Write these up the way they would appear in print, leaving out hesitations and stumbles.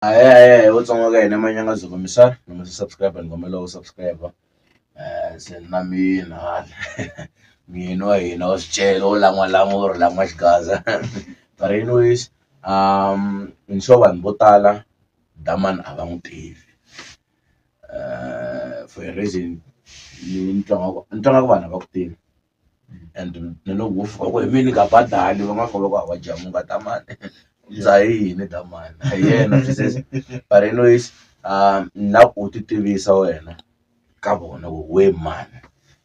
Ahee Vatsonga ka hina Manyangadzo misava mi nga se subscribe ni kombela u subscribe se na mina muyeni wa hina wa swicele wo lan'walan'wa wo ri lan'wa xigaza but anyways ni sure vanhu vo tala Damani a va n'wi tivi for a reason ni twa ngaku ni twa ngaku vanhu a va ku tivi. And na loko wo fika ku hi mina ni nga badali va nga fika va ku hawa jamuka damani u dzahe yini damani a hi yena but anyways ni la ku u ti tivisa wena ka vona ku we mani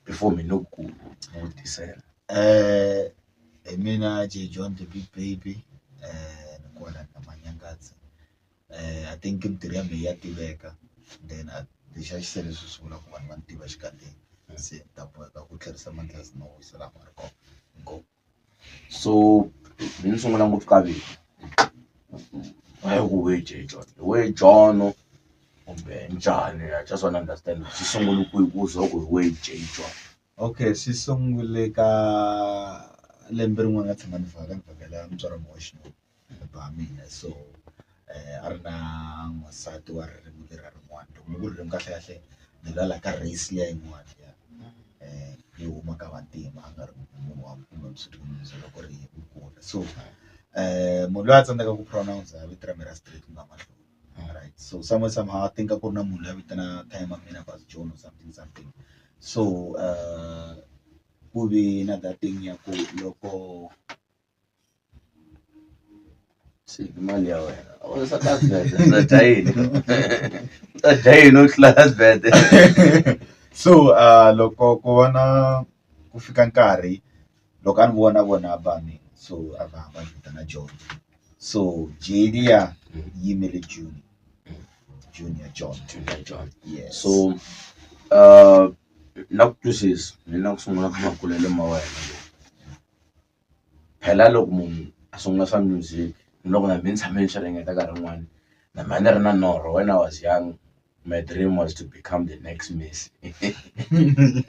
before mina ni ku vutisela. Hi mina J John the big baby ni kwala ka Manyangadze I think mintirho ya mehe ya tiveka then lexi a xi sele swi swi vula ku vanhu va ni tiva xikandzeni se ni ta boheka ku tlherisa manghilazi ma wisa laha ma ri kona inkomu. So ni sungula ngopfu ka vito a yi ku we J John we John kumbe njhani I just wanna understand swi sungule kwihi ku ze ku we J John. Okay swi sungule ka lembe rin'wana nga tshama ni ni vhakela mutswari wa mina wa xinuna. Bava mina so a ri na n'wansati wa ririmi leriya rin'wana loko ni ku ririmi kahle kahle ni vula la ka race liya yin'wana ya yo huma ka vantima a nga ri munhu wa kumbe loko ri hi kula so munhu loyi a tsandzeka ku pronounce vito ra mina ra straight ku nga mahlori right so somewhere somehow I think a ku ri na munhu loyi a vitana time ya mina John or something something so ku ve na that thing ya ku loko. Se i mali ya wena u ta dya yini u ta dya yini u tlula So loko ku va na ku fika nkarhi loko a ni vona vona ba mina so a va va ni vitana John so J liya yi yimele Junior Junior John Junior John yes so na ku twisisa ni na ku sungula ka makulele ma wena. Phela loko munhu a sungula swa music ni loko na mina ni tshame ni swi ringeta nkarhi wun'wani na mina ni ri na norho when I was young my dream was to become the next Messi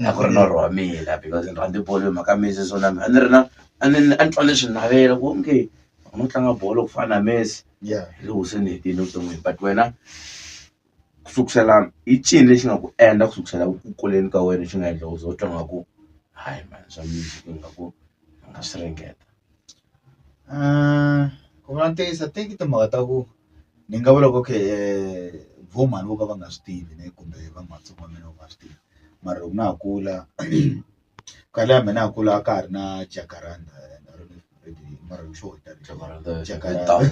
a ku ri norho wa mina because ni rhandza bolo hi mhaka Messi so na mina a ni ri na a ni a ni twa ni swi navela ku onge no tlanga bolo ku fana na Messi loko se ni hetile evuton'wini but wena ku sukusela i ncini lexi nga ku endla ku sukusela ku kuleni ka wena xi nga endla u ze u twa nga ku hayi mani swa music ingaku ni nga swi ringeta? Ku vula ntiyiso I think timhaka ta ku ni nga vula ku okay vo mhani vo ka va nga swi tivi ne kumbe va matsongo wa mina va nga swi tivi mara loko na ha kula nkarhi liya mina na ha kula a ka ha ri na Jacaranda mara I'm sure Jacaranda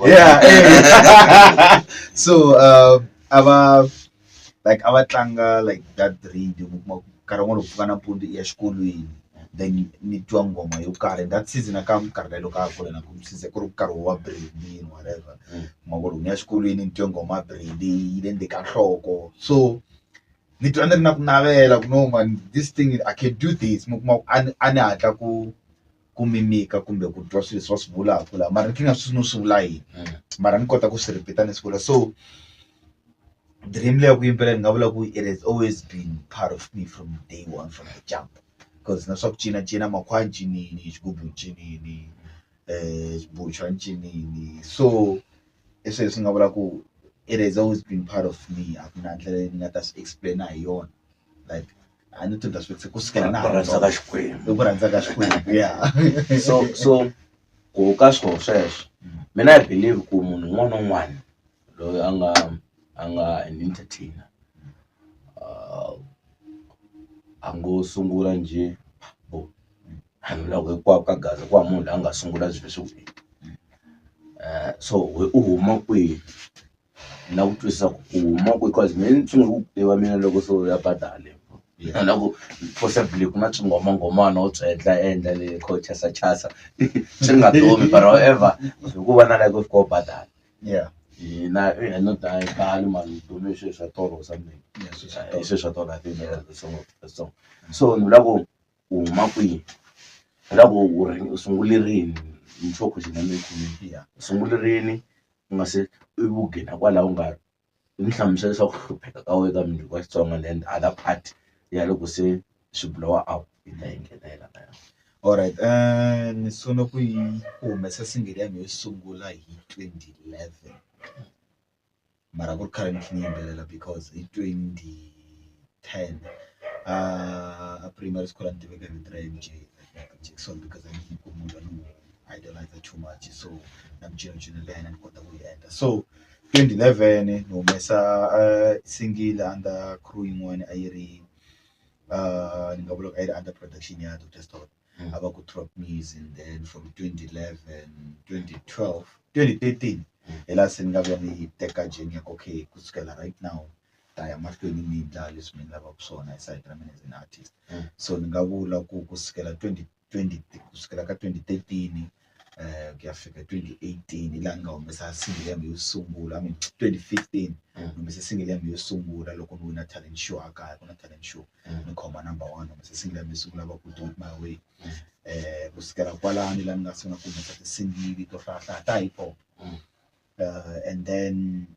yeah so a va like a va tlanga like that radio mi kuma ku nkarhi wun'wani loko u pfuka nampundzu i ya xikolweni then ni twa nghoma yo karhi that season a ka nkarhi lowu ka ha kula na ku season ku ri nkarhi wa Brandy and whatever kuma ku loko ni ya xikolweni ni twe nghoma ya Brandy yi le ndzeni ka nhloko so ni twa ni ri na ku navela ku no man this thing I can do this mi kuma ku a ni a ni hatla ku ku mimika kumbe ku twa swilo leswi va swi vulaka laha mara ni kha ni nga swi no swi vula yini mara ni kota ku swi repeat-a ni swi vula so dream leyi ya ku yimbelela ni nga vula ku it has always been part of me from day one from the jump because na swa ku cinacina makhwaya ni cinile xigubu ni cinile xibuca ni cinile so i swilo leswi nga vula ku it has always been part of me a ku na ndlela leyi ni nga ta swi explain-a hi yona like a ni ta swi kusukela na Ku rhandza ka Xikwembu. I ku rhandza ka Xikwembu ya So so ku ka swona sweswo mina I believe ku munhu un'wana na un'wana loyi a nga a nga an entertainer a ngo sungula njhe a ni vula ku hinkwako ka Gaza ku hava munhu loyi a nga sungula swilo leswi so we u huma kwihi na ku twisisa ku u huma kwihi cause mehe ni sungule ku ku tiva mina loko se u ya badala na ku possibly ku na swingomangomana wo swi endla endla le kho chasachasa swi nga dumi but however hi ku va na like u fika u badala hina not bali mani dume hi swilo swa tolo or something hi swilo swa tolo I think the song the song so ni vula ku u huma kwihi hi la ku u u sungule rini ni sure question ya mina yi khomile u sungule rini u nga se ivi u nghena kwalaho u nga ni hlamusela leswaku ku hlupheka ka wena ka mundzuku wa Xitsonga then the other part ya loko se swi blow up yi ta yi nghenela na yona. Alright ni sungule ku yi ku humesa single ya mina yo sungula hi 2011. Mara ku ri khale ni kha ni yimbelela because hi 2010 a primary school a ni tiveka hi vito ra M_J, Michael Jackson, because a ni ku munhu loyi a ni n'wi idolize too much, so na micinocino leyi a ni kota ku yi endla. So 2011 ni humesa single under crew yin'wani a yi ri ni nga vula ku a yi ri under production ya Doctor Sithole, a va ku Trop Music. And then from 2011, 2012, 2013 hi laha se ni nga vuya ni teka journey ya ku okay, kusukela right now ta ya mahlweni ni endla leswi ni lavaka swona hi side ra mina as an artist. So ni nga vula ku kusukela 2020, kusukela ka 2013 ku ya fika 2018 hi laha ni nga humesa single ya mina yo sungula, I mean 2015 ni humese single ya mina yo sungula loko ni wina talent show a kaya. Ku na talent show, ni khoma number one, humesa single ya mina yo sungula va ku Do It My Way. Kusukela kwalano laha ni nga sungula ku humesa ti-single to hlayahlaya ta hip hop. And then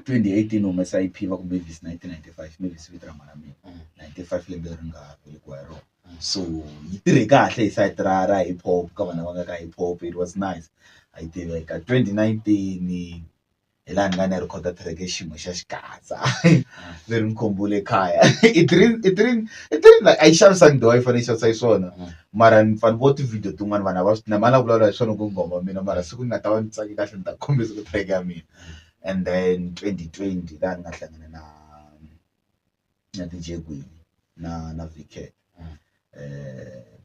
2018 humesa EP va ku Mavis 1995, Mavis vito ra mhana mina, 95 lembe leri nga velekiwa hi rona. So yi tirhe kahle hi side ra hip hop ka vanhu lava nga ka hip hop, it was nice, a yi tiveka. 2019 hi laha ni nga ni ya rhekhoda track xin'we xa xigaza leri ni khombule khaya. It didn't like a yi xavisangi the way yi fanele yi xavisa xiswona, mara ni pfa ni vo ti-video tin'wani vanhu a va swi na ma la vulavula hi swona ku nghoma mina, mara siku ni nga ta va ni tsake kahle ni ta kombisa ku track ya mina. And then 2020 laha ni nga hlangana na DJ Gwini na Vcat.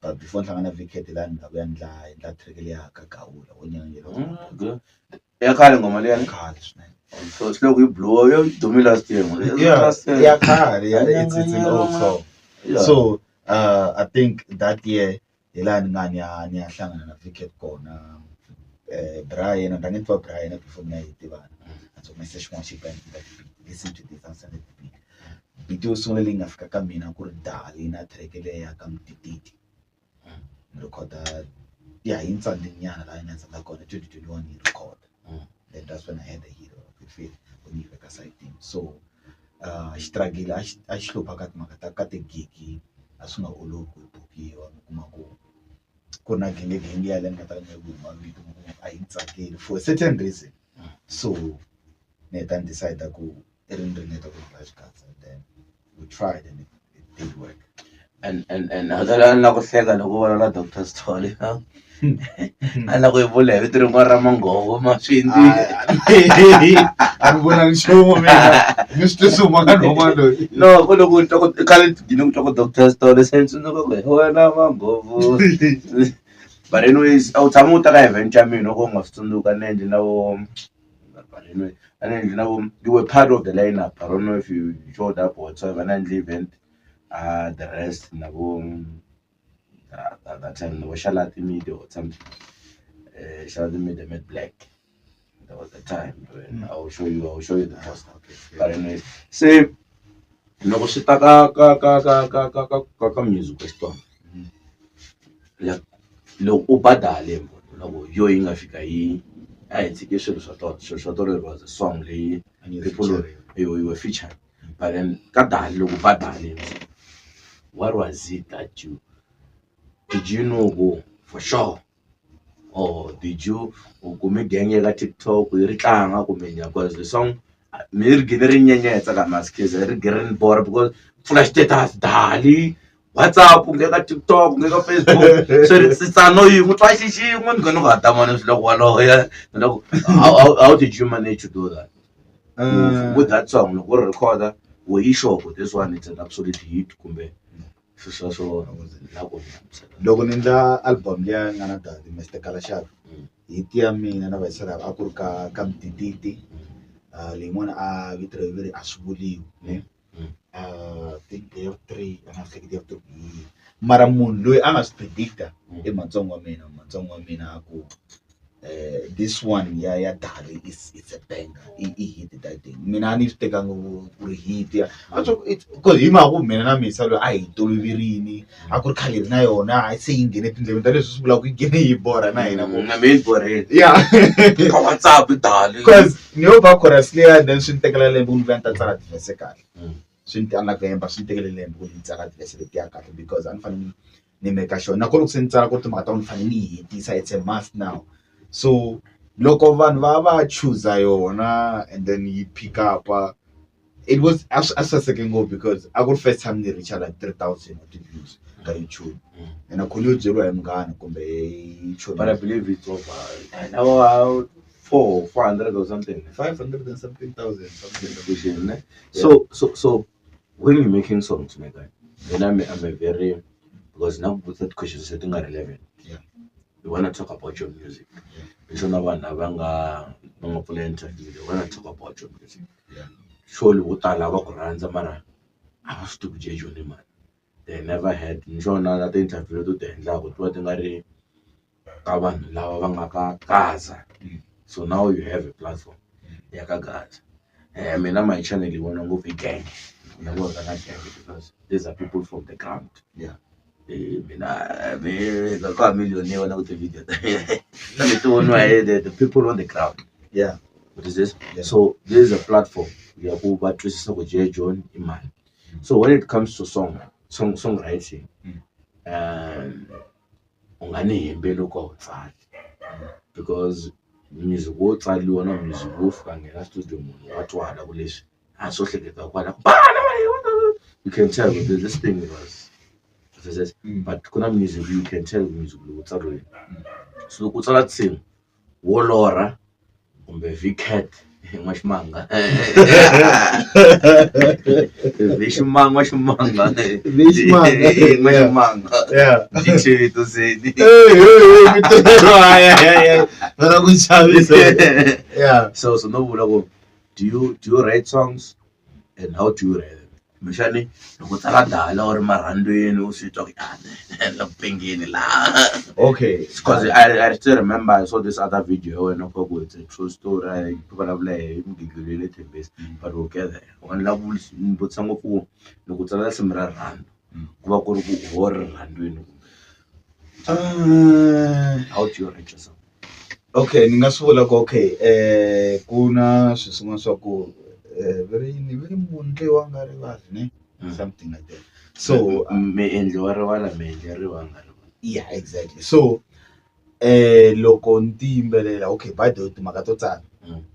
But before ni hlangana na Vcat, laha ni nga vuya ndla track liya ka Gawula wo nyanyela. Ya khale nghoma liya? Khale swinene. So swi loko yi blow yo dume last year. Yeah. Last year. Ya khale, yeah, it's an old song. So I think that year hi laha ni nga ni ya hlangana na Vcat kona. Brian ni rhange ni twa Brian before mina hi tivana, a ndzi humese xin'wana xi band that beat, listen to this, a send the beat. Beat yo sungula leyi nga fika ka mina ku ri Dali na track leya ka Mtititi, ni rhekhoda ya hi ntsandini nyana laha yi nga tsandza kona 2021 yi record. Then that's when I had the hero of the faith when yi veka sayitini. So xitragile a xi hlupha ka timhaka ta ka tigigi, a swi nga olovi ku yi bukiwa. Mi kuma ku ri na gengegenge yaleyo ni nga ta ka ni nga yi vuli mavito, mi kuma ku a yi ni tsakeli for a certain reason. So ni heta ni decide ku i rini ringeta ku endla xigaza, and then we tried and it did work. And hakela ni la ku hleka loko u vulavula Doctor Sithole, a ni la ku yi vula hi vito rin'wana ra manghovo ma swi endlile. A ni vona nchumu mina, ni swi twe swi huma ka nhon'wana loyi. No, ku loko ni twa ku khale ni gcine ku twa ku Doctor Sithole, se ni tsundzuka ku hi wena manghovo. But anyways, a wu tshama u ta ka event ya mina loko u nga swi tsundzuka, ni endle na vo, but anyway a ni endle na vo, you were part of the lineup. I don't know if you showed up or whatsoever. Na endle event, the rest na vo that time na vo Shalati Media or something, Shalati Media Mad Black. That was the time when I will show you the poster. But anyways, se loko swi ta ka music wa Xitsonga, like loko u badale, loko yo yi nga fika yi a hi tshiki swilo swa tolo, swilo swa tolo, it was a song leyi people you were featured. But then ka Dali, loko ba Dali, what was it that you did, you know, go for sure, or did you u kume genge ka TikTok yi ri tlanga kumbe njhani? Because the song mi ri gine ri nyenyetsa ka maskis, ri gine ri ni bora because pfula status Dali, WhatsApp, nge ka TikTok, nge ka Facebook, se ri tsano yin'we twa xi xin'we ni ni ku hata mani swi loko walowo ya loko how did you manage to do that with that song? Loko u ri recorder, were you sure ku this one it's an absolute hit kumbe swilo sweswo la ku hlamusela? Loko ni endla album liya nga na Dali, Mr Kalashaka, hit ya mina na vayisela a ku ri ka Mtititi, leyin'wana a vito ra veri a swi vuliwi ne. Think ya three, a nga hleketi ya three yi, mara munhu loyi a nga swi predicta i matsongo wa mina. Matsongo wa mina a ku this one ya Dali is it's a banger, i hit that thing. Mina a ni swi tekanga ku ri hit ya a swi it's because hi mhaka ku mina na Misa loyi a hi toloverini, a ku ri khale ri na yona, a se yi nghene tindleveni ta leswi swi vulaka ku yi nghene yi borha na hina ku Na me borheni ya ka WhatsApp Dali. Because ni yo ba chorus liya, then swi ni tekela lembe ku ni vuya ni ta tsala ti-verse kahle. Swi ni a ni lava ku hemba, swi ni tekele lembe ku ni tsala ti-verse letiya kahle because a ni fanele ni make sure na loko se ni tsala ku ri timhaka ta ku ni fanele ni yi hetisa, it's a must now. So Loko vanhu va va choosa yona and then yi pick up, it was a swi saseke ngopfu because a ku ri first time ni reach like 3000 of ti-views ka YouTube. And a khoni yo byeriwa hi munghana kumbe hi chomi. But I believe it's over now 400 or something. 500 and something thousand something. Question, ne? So when you're making songs, my guy, then I'm a very, because now with that question setting are relevant. Yeah. We want to talk about your music. Yeah. Nisho na vanhu va nga pfula interview, they want to talk about your music. Yeah. Surely vo tala va ku rhandza mara a va swi tivi ku Jay John i mani. They never had nisho na ti-interview leti u ti endlaka ti va ti nga ri ka vanhu lava va nga ka Gaza. So now you have a platform ya ka Gaza. Mina my channel yi vona ngopfu hi gang. Mina vo rhandza gang because these are people from the ground. Yeah. Mina me ka millionaire vona ku ti-video ta mina. Kambe ti voniwa hi the people on the ground. Yeah. What is this? Yeah. So this is a platform ya ku va twisisa ku Jay John i mani. So when it comes to songwriting, u nga ni hembeli loko a wu tsali. Because music wo tsaliwa na music wo fika nghena studio munhu wa twala ku leswi a swo hleketa kwala ku you can tell this thing was this, but ku na music you can tell music lowu tsariwile. So loko u tsala tinsimu wo lorha kumbe V-Cat n'waximanga. V-ximanga, n'waximanga. V-ximanga. N'waximanga. Yeah. Dictionary to say. Hey, hey, hey, hey, hey, hey. Vana ku chavisa. Yeah. So no vula ku, do you write songs and how do you write them? Kumbexani loko tsala dala or marhandweni u swi twa ku, ah, la ku pengeni la. Okay. Because I still remember I saw this other video and of course it's a true story. I vulavula hi mugingiriko le Thembisa, but we'll get there. One love will vutisa ngopfu loko tsala risimu ra rirhandzu, ku va ku ri ku ho rirhandzwini kumbe. How do you write your song? Okay, ni nga swi vula ku okay, ku na swilo swin'wana swa ku, very ni very mundle wa nga rivali, ne? Something like that. So, Meendli wa rivala, meendli ya rivala nga rivali. Yeah, exactly. So, loko ni ti yimbelela, okay, by the way, timhaka to tsala.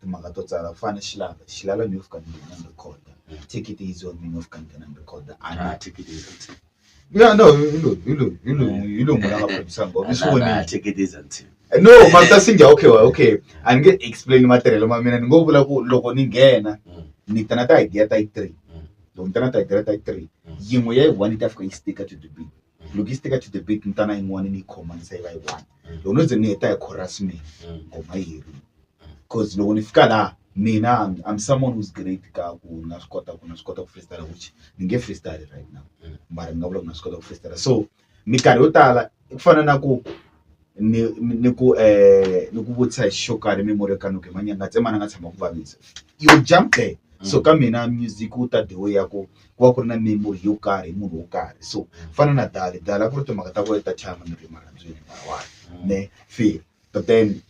Timhaka to tsala, ku fana na Xilala. Xilala ni yo fika ni nghena ni record-a. Take it easy on me, ni yo fika ni nghena ni record-a. Take it easy on me. Yeah, no, hi lo munhu a nga producer ngoma. I swi vonile. Take it easy on me. No, Master Singer, okay, well, okay. A ni nge explain matirhelo ma mina, ni ngo vula ku loko ni nghena, ni ta na ti idea ta yi 3. Loko ni ta na ti idea ta yi 3, yin'we ya yi 1 yi ta fika yi stick to the beat. Loko yi stick to the beat, ni ta na yin'wana ni yi khoma ni se yi va yi 1. Loko no ze ni heta hi chorus mina, ngoma yi herile. Because loko ni fika laha, mina, I'm someone who's great ka ku na swi kota ku na swi kota ku freestyle, which ni nge freestyle right now. Mara ni nga vula ku na swi kota ku freestyle. So minkarhi yo tala ku fana na ku ni ku, ni ku vutisa hi xo karhi memory ka nuke manyanga tsema na nga tshama ku vavisa. You jump there. So ka mina music wu ta the way ya ku ku va ku ri na memory yo karhi hi munhu wo karhi. So fana na Dali, Dali a ku ri timhaka ta ku ta chama ni ri marhandzwini mara wa ne feel. But then,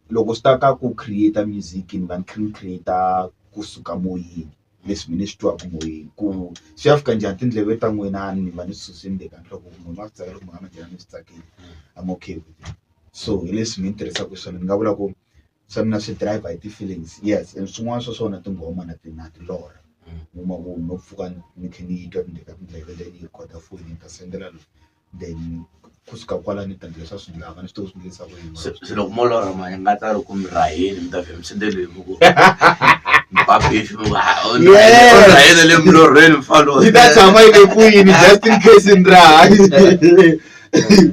loko swi ta ka ku create music ni va ni kha ni create kusuka moyeni, leswi mina ni swi twaka moyeni, ku swi ya fika njhani tindleve ta n'wina ni va ni swi susile le ka nhloko, ku munhu wa swi tsakela kumbe a nga njhani ni swi tsakeli. I'm okay with it. So hi leswi mi ni tirhisaka swona, ni nga vula ku swa mina swi driver hi ti-feelings, yes, and swin'wana swa swona tinghoma na ti na tilora. Kuma ku no pfuka ni kha ni yi twa tindleve ta tindleve, then yi record-a phone ni ta sendela loyi, then kusuka kwalano ni ta endla leswi a swi endlaka, ni swi tiva ku swi endlisa ku yini. Se loko mo lorha mali, ni nga ta ri ku mi rahile, mi ta vhela mi sendele mi ku, ba beef, mi ku, ha, o ni Yes. rahile, o ni rahile le milorhweni, mfana loyi. Yi ta tshama yi le kwini, just in case ni raha.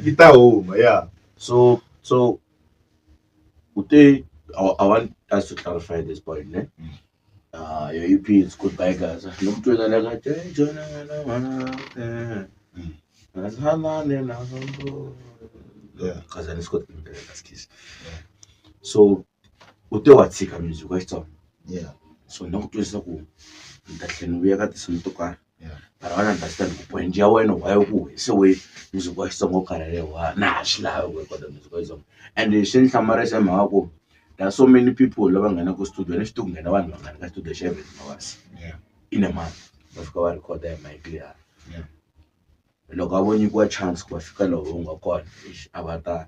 Yi ta huma, yeah. So, so, u te, I want us to clarify this point, ne? Your EP is Goodbye Gaza. Look to the like, Jay, John, Yeah. Because I just got the last kiss. So, u te wa tshika music wa Xitsonga. Yeah. So, no ku twisisa ku ni ta tlhela ni vuya ka tinsimu to karhi. Yeah. But I want to understand ku point ya wena why ku se we music wa Xitsonga wu karhele wa na ha swi lavi ku record music wa Xitsonga. And swi ni hlamarisa hi mhaka ku there are so many people lava nghenaka studio, ni swi tivi ku nghena vanhu vangani ka studio xa Evan Mabasa. Yeah. In a month va fika va record hi mic liya. Yeah. Loko a vo nyikiwa chance ku va fika laha u nga kona, eish, a va ta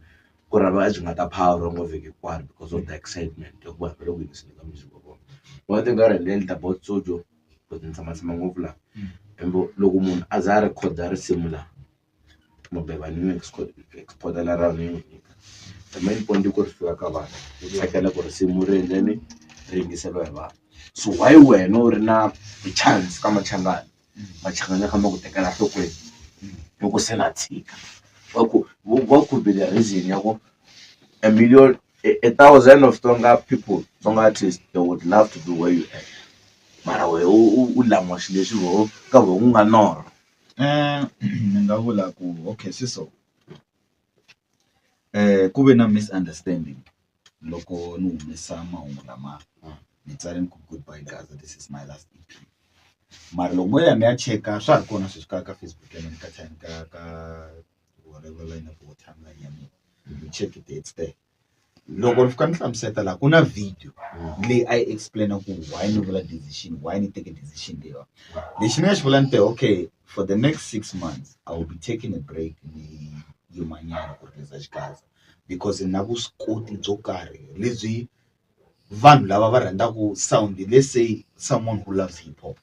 Ku ri va byi nga ta power ngo vhiki hinkwaro because of the excitement ya ku vanhu va le ku yingiseni ka music wa vona. One thing I relate about studio because ni tshama tshama ngopfu laha embo loko munhu a za a rhekhoda risimu laha mabeba ni n'wi export-ela ra ni n'wi nyika the main point i ku ri fika ka vanhu u tsakela ku risimu ri endleni ri yingiseriwa hi vanhu. So why wena u ri na ti-chance ka Machangani, Machangani ya kha ma ku tekela enhlokweni loko se na tshika va ku what could be the reason ya ku a million a thousand of Tsonga people Tsonga artists they would love to be where you at mara wehe u lan'wa xilo lexi voho ka voho ku nga norho. Ni nga vula ku okay swi so ku ve na misunderstanding loko ni humesa mahungu lama ni tsale ni ku goodbye Gaza this is my last E_P mara loko mo ya mi ya cheka swa ha ri kona sweswi ka Facebook ya mina ka time ka whatever line of timeline ya mina you check it it's there. Loko ni fika ni hlamusela laha ku na video leyi a yi explain-a ku why ni vula decision why ni teke decision leyiwani. Lexi ni nga xi vula ni te okay for the next 6 months I will be taking a break ni yimanyana ku release Xigaza because ni na vuswikoti byo karhi lebyi vanhu lava va rhandzaka sound let's say someone who loves hip hop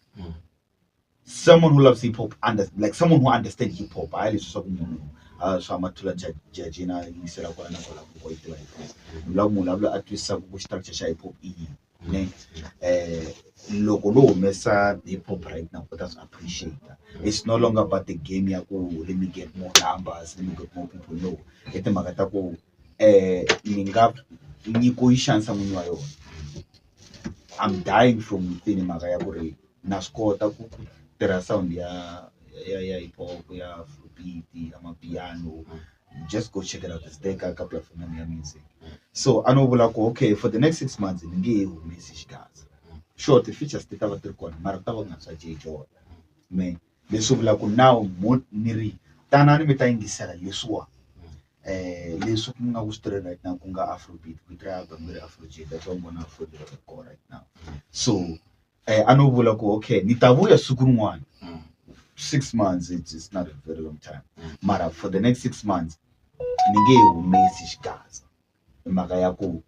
someone who loves hip hop under like someone who understand hip hop hayi leswi swa ku munhu a swa mathula jajini a yingisela kwala na kwala ku yi tiva hip hop ni vula ku munhu a vula a twisisaka ku structure xa hip hop i yini ne loko no humesa hip hop right now u ta swi appreciate it's no longer about the game ya ku let me get more numbers let me get more people no i timhaka ta ku ni nga nyiko yi xanisa n'winyi wa yona I'm dying from within hi mhaka ya ku ri na swi kota ku tirha sound ya hip hop ya afrobeat ya mapiano just go check it out it's there ka platform ya mina ya music so a no vula ku okay for the next 6 months ni nge he humesi Xigaza sure ti-features ti ta va ti ri kona mara ku ta va ku nga swa Jay John me leswi vulaka ku now mo ni ri tanani mi ta yingisela leswiwa leswi ku nga ku swi tirheni right now ku nga afrobeat vito ra album leri Afro J that's why u vona Afro J ri kona right now so a no vula ku okay ni ta vuya siku rin'wana 6 months it's not a very long time mara for the next 6 months ni nge he humesi Xigaza hi mhaka ya ku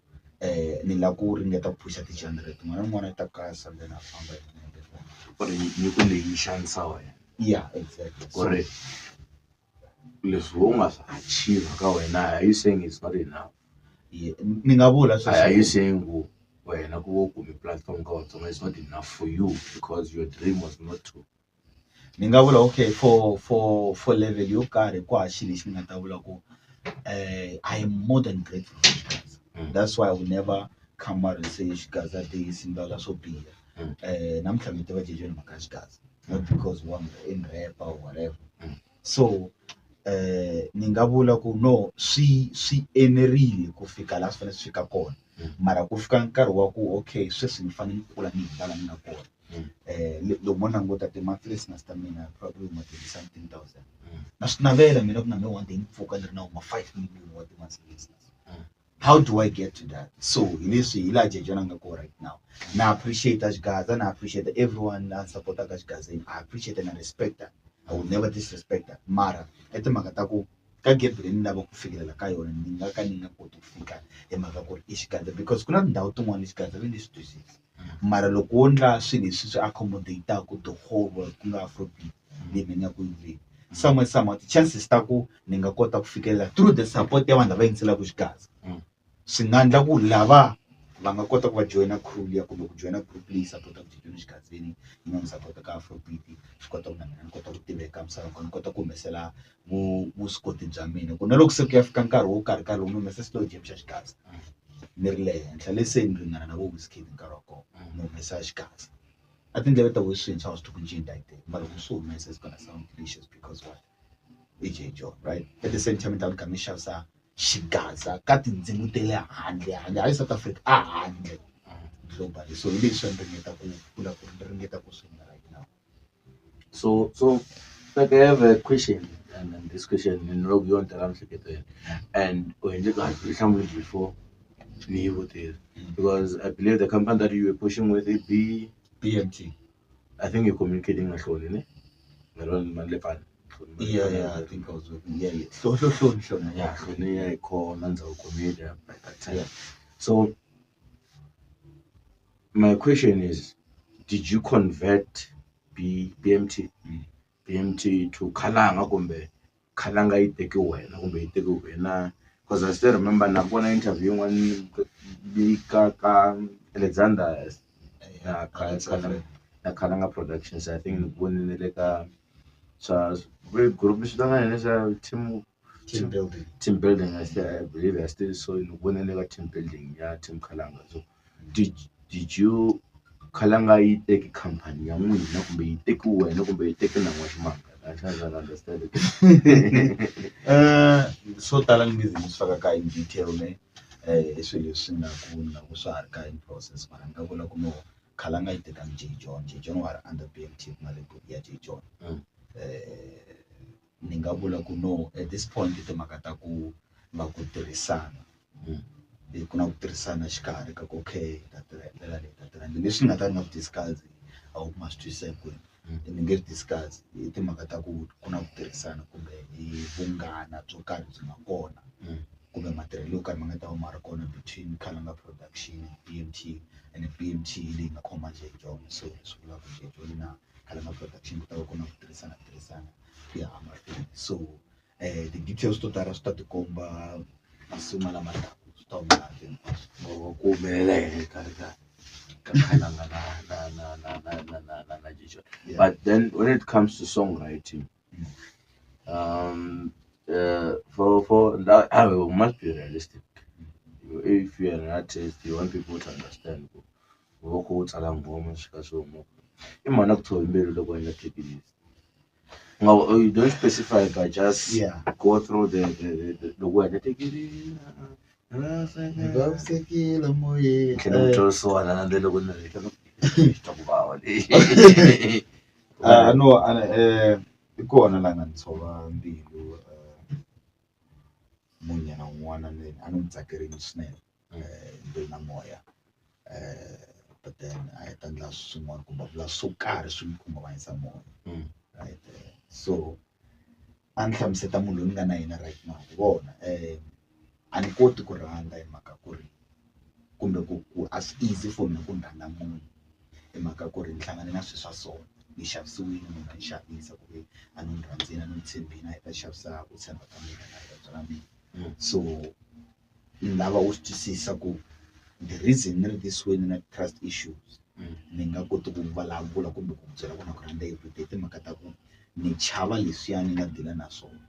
ni lava ku ringeta ku phusha ti-genre tin'wana na tin'wana ta kasa then a famba hi milenge. Ku ri nyiko leyi yi xanisa wena Yeah, exactly. Ku ri leswi u nga swi achieve ka wena are you saying it's not enough? Yeah, ni nga vula sweswo. Are you saying ku wena ku va u kume platform ka Vatsonga is not enough for you because your dream was not to Ni nga vula okay for level yo karhi ku hava xilo lexi ni nga ta vula ku I am more than grateful for Xigaza. That's why I will never come out and say Xigaza this ni vulavula swo biha. Namuntlha mi tiva Jay John hi mhaka ya Xigaza not because one in rapper or whatever. So ni nga vula ku no swi enerile ku fika laha swi fanele swi fika kona. Mara ku fika nkarhi wa ku okay sweswi ni fanele ni kula ni hundza laha ni nga kona. Loko mo languta ti-monthly listeners ta mina probably ma twenty something thousand. Na swi navela mina ku na me one day ni pfuka ni ri na uma 5 million wa ti-monthly listeners. How do I get to that? So hi leswi hi laha Jay John a nga kona right now. Na appreciate Xigaza, na appreciate everyone la supportaka Xigazeni. I appreciate and I respect that. I will never disrespect that. Mara i timhaka ta ku ka gap leyi ni lavaka ku fikelela ka yona ni nga ka ni nga koti ku fika hi mhaka ku ri i Xigaza because ku na tindhawu tin'wani Xigaza va nge swi twisisi. Mara loko wo ndla swilo leswi swi accommodate-aku the whole world ku nga afrobeat leyi ni nga ku endleni somewhere somehow ti-chances ta ku ni nga kota ku fikelela through the support ya vanhu lava yingiselaka Xigaza swi nga endla ku lava va nga kota ku va joyina crew liya kumbe ku joyina group leyi supportaka Jay John Xigazeni yi nga n'wi support ka afrobeat swi kota ku na mina ni kota ku tiveka misava hinkwayo ni kota ku humesela vuswikoti bya mina ku na loko se ku ya fika nkarhi wo karhi karhi loko ni humesa slow jam xa Xigaza ni ri le henhla let's say ni ringana na vo Wizkid nkarhi wa kona ni humesa Xigaza a tindleve ta voho swintshwa a swi tivi ku ncini that mara loko swi humesa it's gonna sound delicious because what i Jay John right at the same time ni ta va ni kha ni xavisa Xigaza ka tindzimi ta le handle handle hayi South Africa a handle globally so hi leswi ni ringeta ku vula ku ri ringeta ku swi endla right now. So like I have a question and this question ni loko yo ni tela miehleketweni and u endle kahle u yi hlamule before ni yi vutisa because I believe the company that you were pushing with i B BMT. I think you're communicating na Hloni ne? Mali Pfana. Hloni Yeah, I think I was working. Yeah. Hloni. Yeah, Hloni ya yi khona Ndzawuko Media by that time. Yeah. So my question is, did you convert BMT BMT to Khalanga kumbe Khalanga yi teke wena kumbe yi teke wena? Because I still remember na vona interview yin'wana yi ka ka Alexander na Khalanga, na Khalanga Productions. I think ni vonile le ka swa group swi vitana yini swa team Team building. Team building. I believe I still saw ni vonile ka team building ya team Khalanga. So did you Khalanga yi teki company ya n'wina kumbe yi teki wena kumbe yi teki na N'waximanga? I can't understand it. Swo tala ni nge zi ni swi faka ka in detail ne, i swilo leswi nga ku na ku swa ha ri ka in process, mara ni nga vula ku no Khalanga yi tekangi J John. J John wa ha ri under BMT, ku nga label ya J John. Ni nga vula ku no at this point i timhaka ta ku va ku tirhisana. Ku na ku tirhisana xikarhi ka ku okay, hi ta tirha hi ndlela leyi, hi ta tirha hi ndlela leswi nga ta ni nga swi discuss, a wu ma swi twisisa hinkwenu. Ni nge swi discuss, i timhaka ta ku ku na ku tirhisana kumbe hi vunghana byo karhi byi nga kona, kumbe matirhelo yo karhi ma nga ta va ma ri kona between Khalanga Production and BMT, and BMT leyi nga khoma J John. So leswi vulaka ku J John na Khalanga Production ku ta va ku na ku tirhisana ku ya emahlweni. So ti-details to tala swi ta tikomba masiku lama taka, swi ta humelela hinkwaswo. Ku humelela yini exikarhi ka Khalanga na J John? Yeah. But then when it comes to songwriting, for that, I must be realistic. If you're an artist, you want people to understand. Loko u tsala nghoma swi ka swi huma i mhani ku tshova mbilu loko u endla take it easy. No, you don't specify, but just go through the loko u endla take it easy. Ni vavisekile moyeni. Tlhela u twa vusiwana na le loko ni ri twa ku vava leyi. No, i kona la nga ni tshova mbilu, munghana un'wana ni a ni n'wi tsakerile swinene, mbilu na moya, but then a heta endla swin'wana kumbe a vula swo karhi swi ni khunguvanyisa moya. Right, so a ni hlamuseta munhu loyi ni nga na yena right now, vona, a ni koti ku rhandza hi mhaka ku ri kumbe ku a swi easy for mina ku ni rhandza munhu hi mhaka ku ri ni hlangane na swilo swa so, ni xavisiwile, munhu a ni xavisa ku ve a ni n'wi rhandzile, a ni n'wi tshembile, a heta xavisa ku tshemba ka mina na rirhandzu ra mina. So ni lava u swi twisisa ku the reason ni ri this way, ni na trust issues, ni nga koti ku vulavula kumbe ku byela ku na ku rhandza everyday, timhaka ta ku ni chava leswiya ni nga deal-a na swona.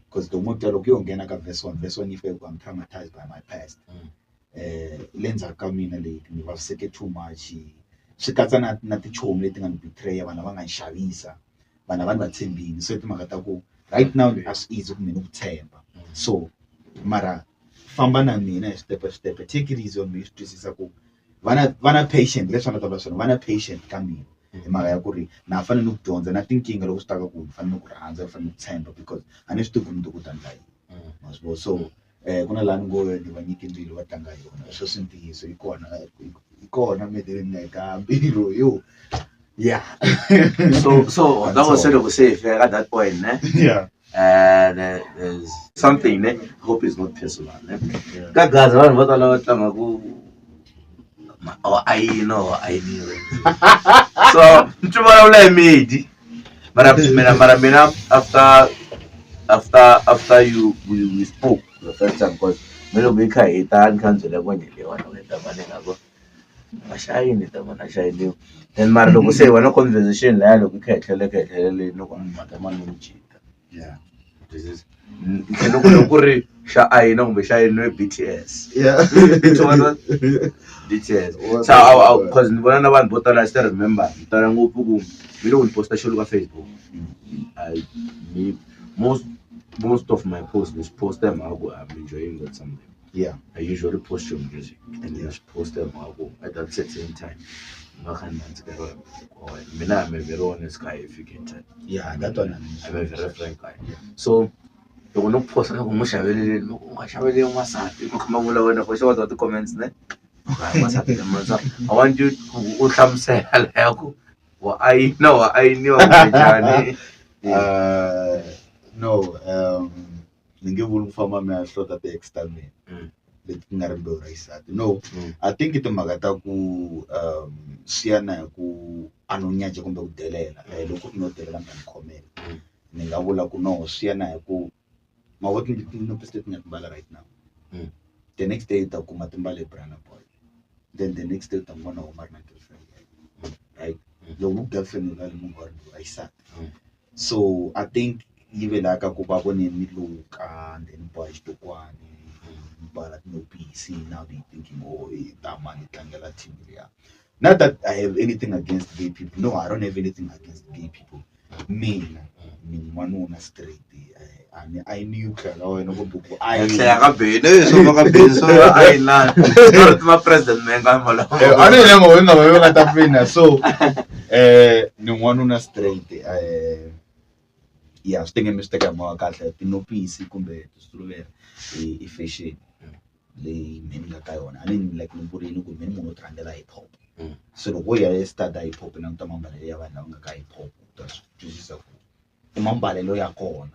Because the more loko yo nghena ka verse 1, verse 1 yi fika ku I'm traumatized by my past. Le ndzhaku ka mina leyi ni vaviseke too much, swi katsa na tichomi leti nga ni betray, vanhu lava nga ni xavisa, vanhu lava ni va tshembini. So i timhaka ta ku right now a swi easy ku mina ku tshemba. So mara famba na mina hi switepe switepe, take it easy on me, swi twisisa ku va na patient, leswi a nga ta vula swona, va na patient ka mina hi mhaka ya ku ri na fanele ni ku dyondza na tinkingha loko swi ta ka ku ni fanele ku rhandza, ni fanele ku tshemba, because a ni swi tivi ku mundzuku ku ta endla yini. Ma swi vona? So ku na laha ni ngo ni va nyike mbilu va tlanga hi yona, sweswi ntiyiso yi kona, yi kona mbilu leyi nga ka mbilu yo. Yeah. So that was loko se hi fika ka that point, ne? Yeah. There's something, ne? Hope is not personal, ne? Yeah. Ka Gaza vanhu vo tala va tlanga ku or ayina or ayiniwe. So ni twi vulavula hi Medi. Mara mina after you we spoke the first time, because me loko hi kha hi ta ni kha ni byela ku nyele wena u ta va ni nga ku a xayini ta vona xayiniwa. Then mara loko se hi vona conversation laya loko hi kha hi tlhela kha hi tlhela le ni ku mhaka mani ni jika. Yeah. This is loko ku ri xa ayina kumbe xa yini BTS. Yeah. BTS. What So, the fuck? because ni vona na vanhu vo tala, I still remember, ni tala ngopfu ku mi loko ni posta xilo ka Facebook. I me most of my posts ni swi posta hi mhaka ku I'm enjoying that something. Yeah. I usually post your music and then Yeah. just post them at that certain time. Nga kha ni nandzika rona music wa wena. Mina I'm a very honest guy, if you can tell. Yeah, that one I'm I'm a very frank guy. Yeah. So loko no posta loko mo xaveleleni, loko u nga xaveleli n'wansati, ma kha ma vula wena for sure wa ti-comments, ne? Hayi, n'wansati ni n'wansati. I want you ku u hlamusela laya ku wa ayina, wa ayiniwa kumbe njhani? No, ni nge vuli ku famba mi ya hlota ti-ex ta mina leti ti nga ri mbewu ra xisati. No, I think i timhaka ta ku swi ya na hi ku a no nyaja kumbe ku delela. Loko ku ri no delela mi ta ni khomela. Ni nga vula ku no swi ya na hi ku ma vo tinopisi leti nga ti mbala right now. The next day u ta kuma ti mbale Burna Boy. Then the next day u ta n'wi vona huma a ri na girlfriend ya yena. Right? Loko ku girlfriend u lale munhu wa rimbewu ra xisati. So I think yi ve laha ka ku va vone ni luka and then boha xitokwani ni mbala tinopisi now they thinking oh tama ni tlangela team liya. Not that I have anything against gay people. No, I don't have anything against gay people. Mina ni n'wanuna straight a ni ayini ku tlhela ka wena kumbe ku Tlhela ayina. ka Benny swo va ka Benny swo va ayinani ma president me nga ma lava A ni yena ngo nga va nga ta pfina so ni n'wanuna straight ya swi tenge mi swi teka hi moya wa kahle tinopisi kumbe tisuluvela i fashion leyi me ni nga ka yona a ni like ni vurini ku me ni munhu wo ti rhandzela hip hop so loko wo ya e-start hip hop i languta mambalelo ya vanhu lava nga ka hip hop u ta swi twisisa ku i mambalelo ya kona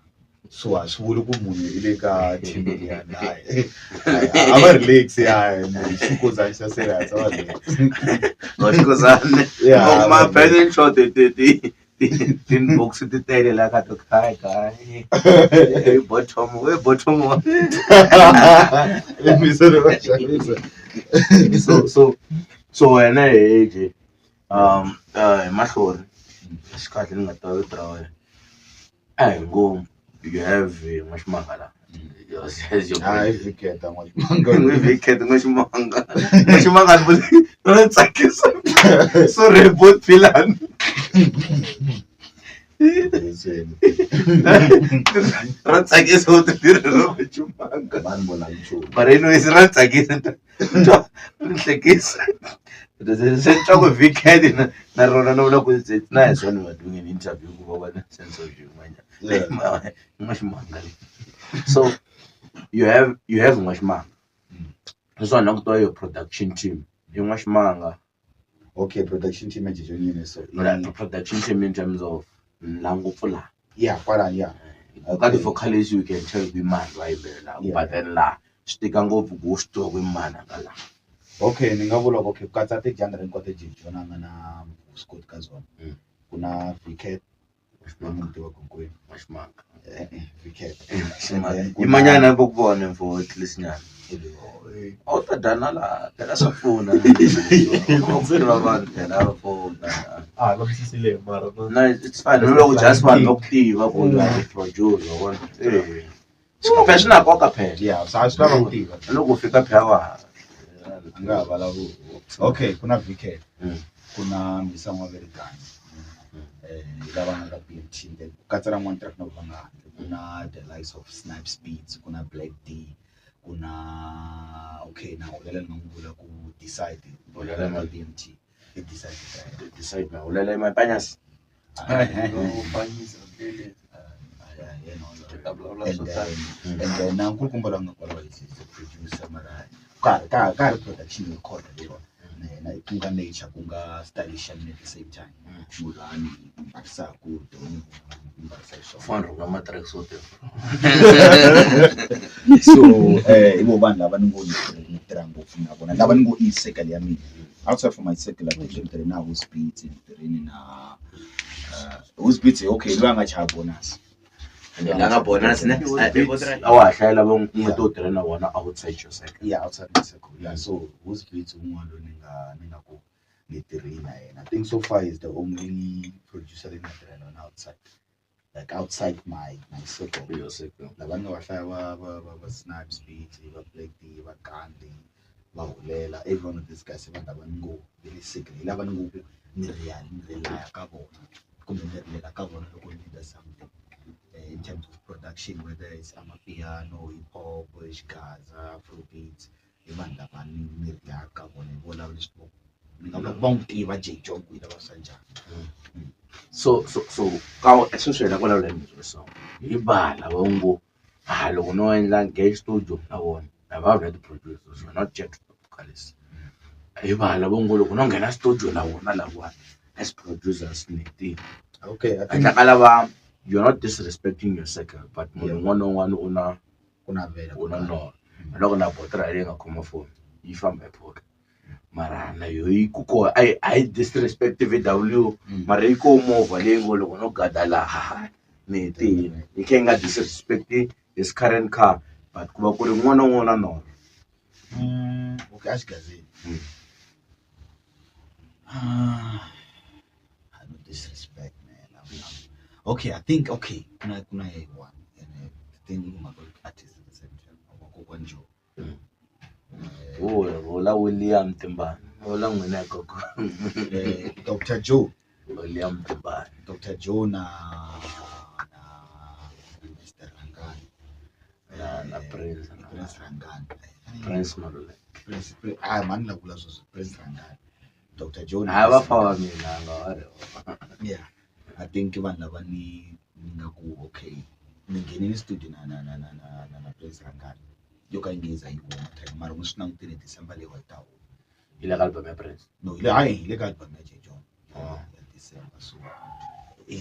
so a swi vuli ku munhu i le ka team liyani hayi a va relax ya xikozani xa serious a va relax Xikozani Yeah, ma president short ti ti-inbox ti tele la ka to kai kai bottom we bottom so so so wena he je hi mahlori xikahle ni nga ta vito ra wena a hi ngo you have n'waximanga la hayi viketa n'waximanga viketa n'waximanga n'waximanga ni ri tsakisa sorry both philani ra tsakisa u tirhi ra n'waximanga vanhu vona nchumu but anyways ra tsakisa ri hlekisa se ni twa ku weekend na rona ni vula ku it's nice when we are doing an interview ku va va na sense of humor n'waximanga so you have n'waximanga leswiwani na ku tiva your production team i n'waximanga okay production team ya Jejonyini so production team in terms of la ngopfu laha yeah kwala yeah ka ti-vocalist you can tell ku i mani va yimbelelaka but then laha swi tika ngopfu ku u swi tiva ku i mani a nga laha okay ni nga vula okay ku katsa ti-genre hinkwato Jejona a nga na vuswikoti ka byona ku na Vcat loyi ni n'wi tivaka hinkwenu n'waximanga Vcat yimanyana vo ku vona for at least nyana a wu ta dya na laha phela swa pfuna tiva vanhu phela va pfuna a lavisisile mara na no it's fine loko just vanhu va ku tiva ku you are a producer wa vona phela swi na nkoka phela yeah swi swi lava ku tiva loko u fika phela wa a nga ha vulavuli okay ku na Vcat ku na Misa N'waverigani lava nga ka BMT then ku katsa na n'wana track na va nga handle ku na the likes of Snipe Speeds ku na Black D ku na okay na hulela ni nga n'wi vula ku decide Hulela ka BMT i decide ka yena decide na hulela mapanyasi and then and then na nkulukumba loyi a nga kwalaho is a producer mara ka ka ka ha ri production record leyiwa na yena ku nga nature ku nga stylish ya mina at the same time munhu loyi a ni mbarisaku ni mbarisa xiswona fana rhunga ma-tracksuit so i vo vanhu lava ni ngo ni tirha ngopfu na vona lava ni ngo i circle ya mina outside from my circle like ni tirhe na Who's Beats ni tirhini na Who's Beats okay loyi a nga chaya bonus la nga bonus ne a wa ha hlayela va n'we to tirha na vona outside your circle yeah outside my circle yeah so Who's Beats un'wana loyi ni nga ku ni tirhile na yena I think so far is the only producer leyi ni nga tirha na yona outside like outside my circle your circle lava ni nga va hlaya va Snipes Beats va Black D va Gandhi va Hulela every one of these guys i vanhu lava ni ngo ve le circle hi lava ni ngo ku ni ni relaya ka vona kumbe ni rilela ka vona loko ni need something in terms of production whether it's amapiano hip hop xigaza afrobeats i vanhu lava ni ni rilaka ka vona hi vona leswi ni nga vula ku va n'wi tiva Jay John ku yi lava swa njhani so so so ka sweswi hina vulavula hi music so hi va lava ngo ha loko no endla gay studio na vona a va vulavula ti-producers we're not yet vocalists hi va lava ngo loko no nghena studio na vona lavawani as producers ni tiva okay I think handle ka lava You're not disrespecting your circle, but munhu un'wana na un'wana u na Ku navela u na norho. Loko na botra leyi nga khoma foni yi famba hi phota, mara na yo yi ku koho a yi a yi disrespect VW, mara yi koho movha leyi ngo loko no gada laha ni hetile, yi kha yi nga disrespect his current car, but ku va ku ri un'wana na un'wana na norho. Okay, a xigazini. Ah, no disrespect, man. Okay, I think okay, kuna kuna one and the thing my artist at the same time. Kokwan Joe. Vula vula William Timbani, vula n'wina koko. Dr. Joe. William Timbani. Dr. Joe na Mr. Rangani. Na Prince. Prince Rangani. Prince Maluleke. Prince, Prince, ah, mani la vula sweswo Prince Rangani. Dr. Joe na Hayi va Prince famba Rangani. mina nga va ri. Yeah. I think vanhu lava ni nga ku okay, ni nghenile studio na Prince Rangani. Yo ka yi nge za yi huma track, mara n'wi swi langutile December leyi wa yi ta huma. Yi le ka album ya Prince. No, hi le hayi hi le ka album ya J John. Ah. Ya December, so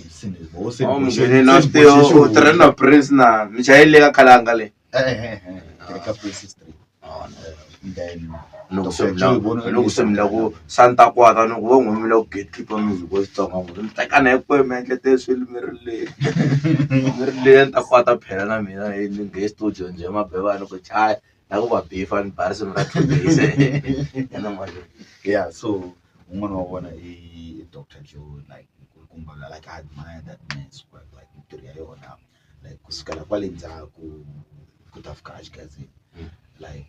se ni vo se Oh, ni boxe- mi na se ni swi boxe tiva u tirha na Prince na michayeli le ka khalanga le. Eh, ka Prince Street. Oh, no. Then Loko se Dr. mi Joe la vona loko se mi la ku Santa Kwata ni ku va n'wi mi la ku gatekeeper music wa Xitsonga mu ni tekana hinkwenu mi endlete swilo mi ri le mi ri le ni ta kwata phela na mina ni nge studio njhe mabeva ni ku chaya na ku va bifa ni ba risimu ra 2 days ene mali. Yeah, so un'wana wa vona i Dr. Joe, like nkulukumba, like I admire that man's work, like mintirho ya yona, like kusukela kwale ndzhaku ku ta fika exigazini. Like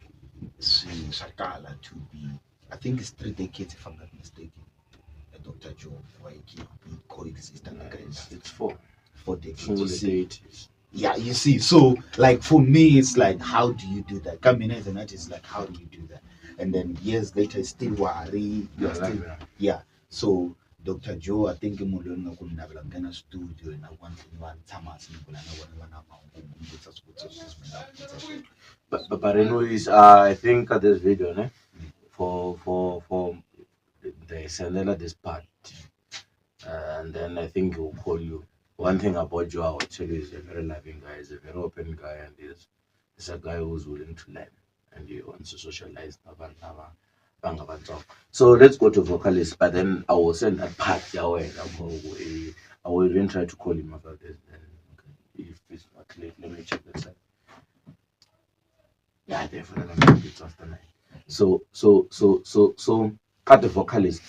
swi swa kala to be, I think it's 3 decades, if I'm not mistaken, Dr. Joe wa yi coexist and It's four. 4 decades, you Sungule see. 80s. Yeah, you see, so like for me, it's like, how do you do that? Coming as an artist, like, how do you do that? And then years later, it's still worry. You're still, yeah. So Dr. Joe, I think munhu loyi ni nga ku ni navela ku nghena studio na ku va ni va ni tshama hansi ni bula na vona va na mahungu ni vutisa swivutiso sweswi ni nga vutisa swona. But anyways, I think this video, ne? For they send this part, and then I think he will call you. One thing about Joe, I would tell you, is a very loving guy. He's a very open guy, and he's a guy who's willing to learn and he wants to socialize. Na vanhu lava va nga vatsongo. So let's go to vocalist, but then I will send that part ya wena. I will even try to call him after this. Then if it's not late, let me check the time. Yeah, definitely it's after 9. So ka ti-vocalist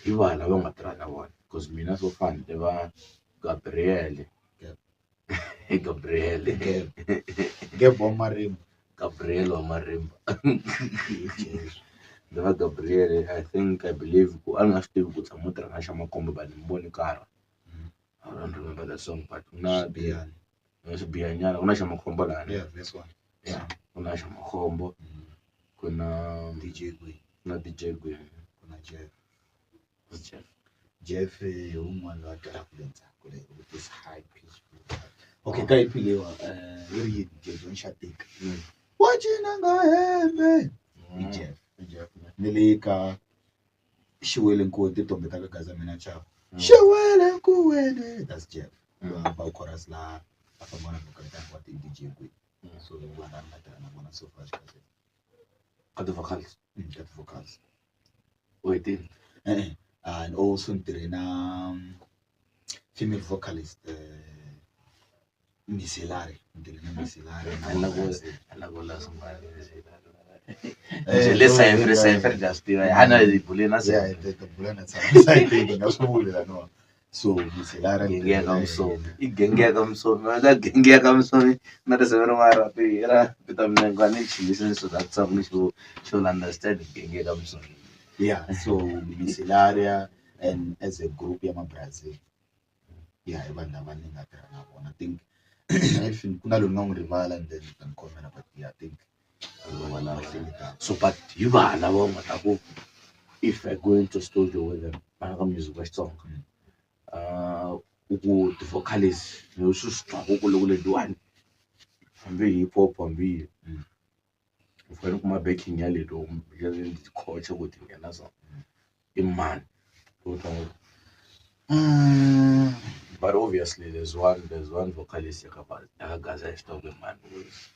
hi vanhu lava nga tirha na vona, because mina so far ni tiva Gabriel. Gab. Gabriel. Gab. Gab wa Marimba. Gabriel wa Marimba. Jesu. Ni tiva Gabriel, I think I believe ku a ni nga swi tivi ku tshama u tirha na Xamakombe, but ni voni karhi. I don't remember the song, but ku na Swibiyani. Na swibiyanyana ku na Xamakombo lani. Yeah, this one. Yeah, ku na Xamakombo, ku na DJ Gwen. Na DJ Gwen. Ku na Jeff. Who's Jeff? Jeff hi wun'wana loyi a twalaka le ndzhaku le with this high pitch. Okay, ka EP leyiwa yi ri yini? Jeff John Shatika. Wa cina nga hembe. I Jeff. Jeff, man. Ni le ka Xiwele Nkuwe tintombi ta ka Gaza mina chava. Xiwele Nkuwele. That's Jeff. Va chorus laha a famba na vocal ta wa ti DJ Gwen. So vanhu va nga tirha na vona so far xigaza. Ka ti-vocals. Ka ti-vocals. U hetile? Eh, and also ni tirhe na female vocalist, Misilari, ni tirhe na Misilari. A la ku la swin'wana. Le Cypher, Cypher ja swi tiva. Hana hi bule na Yeah, Cypher. ti bula na tshama nga swi vuli laniwa. So Misilari. Genge ya ka Msomi. I genge ya ka Msomi. Va genge ya ka Msomi na risimu rin'wana ra ra Peter Mnengwa ni listen to that song she'll understand genge ya ka Msomi. Yeah, so Misilaria and as a group ya ma-Brazil. Yeah, i vanhu lava ni nga tirha na vona. I think if ku na loyi ni nga n'wi rivala and then ni ta ni khomela, but yeah, I think Valava. va. So but hi vanhu lava u nga ta ku if I go into studio with them va ka music wa Xitsonga, u ku ti-vocalist leswi swi twaku ku loko letiwani hambi hip hop hambi yini, u fanele u kuma backing ya leto ya tikhoche ku ti nghena so i mani u twa. But obviously there's one vocalist ya ka Gaza hi swi man who is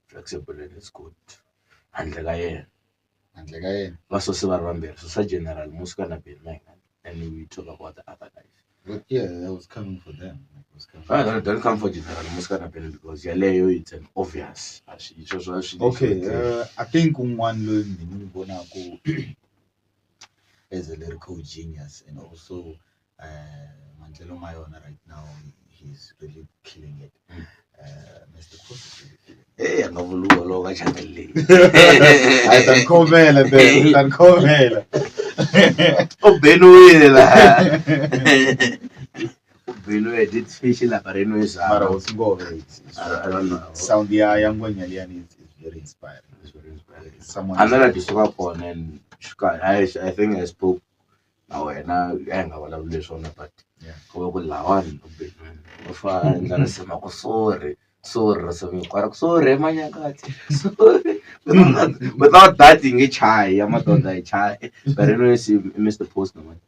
flexible and is good. Handle ka yena. Handle ka yena. Va sose va ri vambirhi, Sosa General Muska na Benny Mayengani. And we talk about the other guys. But yeah, I was coming for them. Like, I was coming. Ah, no, don't come for General Muska na Benny because yaleyo it's an obvious. A swi sweswo a swi Okay, I think un'wana loyi mina ni vonaku as a lyrical genius and also maendlelo ma yona right now, he's really killing it. Mr. Post is really killing it. Eh, a nga vuluwa loko ka channel leyi. A ta ni khomela be, ta ni khomela. U beniwile laha. U beniwile did fish lapha reno Mara hosi ngove I don't know. Sound ya ngwenya liyani is very inspiring. It's very inspiring. Someone Another suka kona and I think I spoke na wena, a hi nga vulavuli swona, but ku va ku lawani u beniwile u fa endla risimu ku sorry sorry, risimu hinkwaro ku sorry manyakatsi sorry. Without that yi nge chayi ya madoda yi chayi, but anyways, Mr Post na mani.